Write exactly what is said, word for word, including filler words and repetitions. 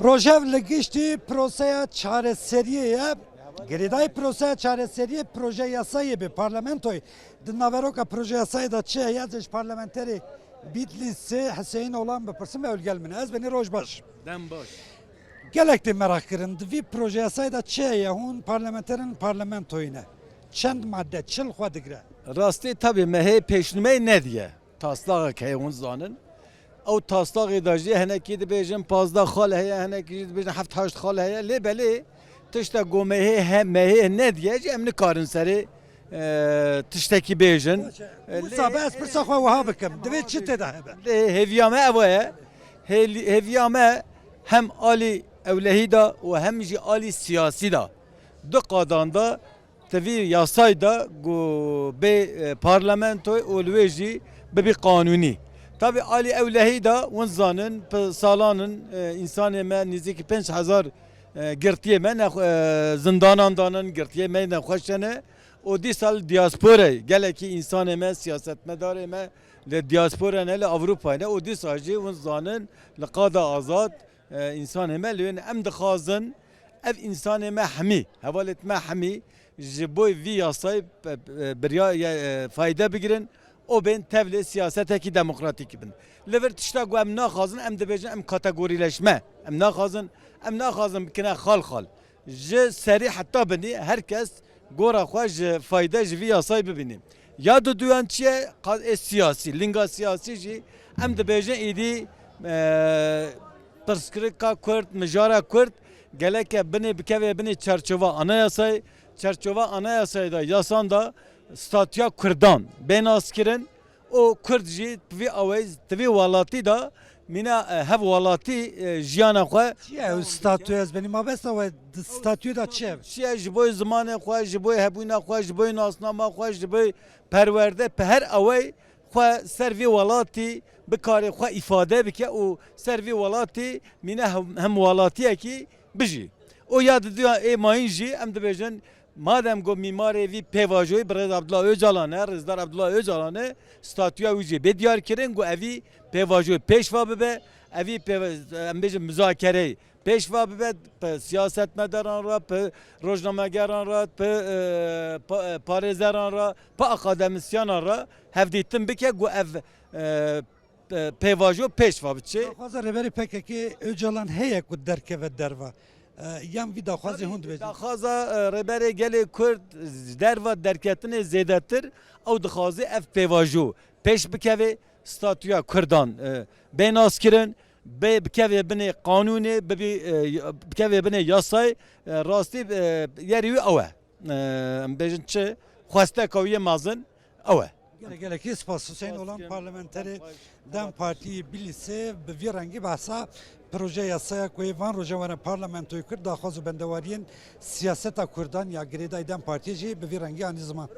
Proje li giştî proseya çareseriyê ye. Girêdayî proseya çareseriyê proje yasayê bi parlamentoyê. Di naveroka proje yasayê de çi heye? Ez ji parlamenterê Bîtlîsê Hüseyin Olan bipirsim, ew li gel min e. Ez benî roj baş. Dem baş. Gelek tê meraq kirin. Di vî proje yasayê de çi heye? Hûn parlamenterên parlamentoyê ne. Çend madde, çi li xwe digire? Rastî tabii me hê pêşnûmeyê nediye. Taslağek heye hûn zanin. Ew taslağê de jî hinekî dibêjin pazdeh xal heye, hinekî jî dibêjin heft heşt xal heye. Lê belê tişta ku me hê he-, me hê nediye jî em nikarin serê, e, tiştekî bêjin. Wisa be ez pirsa xwe wiha bikim. Divê çi tê de hebe? Lê hêviya me ev e. Hêlî-, hêviya me hem alî ewlehî de û hem jî alî siyasî de du qadan de Di vî yasayê de ku bê, e, parlamentoyê û li wê jî bibî qanûnî. Tabî alî ewlehî de hûn zanin, pi-, salan in, e, însanê me nêzîkî pênc hezar, e, girtiyê me nexwe-, e, zindanan danin, girtiyê me nexweş ne. Û dîsa li diasporayê gelekî însanê me, siyasetmedarê me li diaspora ne, li Ewropa ne. Û dîsa jî hûn zanin li qada azad, e, însanê me li wê ne. Em dixwazin ev însanê me hemî, hevalêt me hemî ji bo vî yasayê, e, e, birya-, ye, e, fayde bigirin û bên tevlê siyasetekî demokratîk bin. Li vir tişta ku em naxwazin, em dibêjin em kategorîleşme. Em naxwazin, em naxwazin bikine xal xal. Ji serî heta binî her kes gora xwe ji fayde ji vî yasayê bibînî. Ya diduyan çi ye? Qa-, ê siyasî, linga siyasî jî em dibêjin êdî, e, pirsgirêka Kurd, mijara Kurd geleke binê bikeve binê çerçova anayasayê. Çerçova anayasayê de, yasan de statûya Kurdan bê naskirin. Û Kurd jî bi vî awayî, di vî welatî de mîna, e, hevwelatî, e, jiyana xwe. Çi ye ew statû? Ez benî mabesta we di statûyê de çi ye? Çi ye ji bo zimanê xwe, ji bo hebûna xwe, ji bo nasnama xwe, ji bo perwerde, bi her awayî xwe ser vî welatî bikare xwe îfade bike û ser vî welatî mîna hem, hemwelatiyekî bijî. Û ya diduya ê mayîn jî em dibêjin, madem ku mîmarê vî pêvajoyê birêz Abdullah Ocalan e, rêzdar Abdullah Ocalan e, statûya wî jî bê diyar kirin ku evî pêvajoyê pêşva bibe, evî pêva-, em bêjin muzakereyê pêşva bibe, bi siyasetmedaran re, bi rojnamegeran re, bi, e, pa-, e, parêzeran re, bi akademisyanan re hevdîtin bike ku ev, e, e, pêvajo pêşva biçe. Daxwaza Rêberê P K K Ocalan heye ku derkeve derva. E, yan vî daxwazê hûn dibêjin? Daxwaza, e, Rêberê Gelê Kurd ji derva derketinê zêdetir ew dixwaze ev pêvajo pêş bikeve, statûya Kurdan, e, bê naskirin, bê bikeve binê qanûnê, bibî, e, bikeve binê yasayê, e, rastî, e, yerî wî ew e. E, em bêjin çi? Xwesteka wî yê mezin ew e. Gelek gelekî spas. Hüseyin Olan, parlamenterê DEM Partiyê Bîlîsê, bi vî rengî behsa proje yasaya ku yê van rojan were parlamentoyê Kurd, daxwaz û bendewariyên siyaseta Kurdan ya girêdayî DEM Partiyê jî bi vî rengî anî ziman.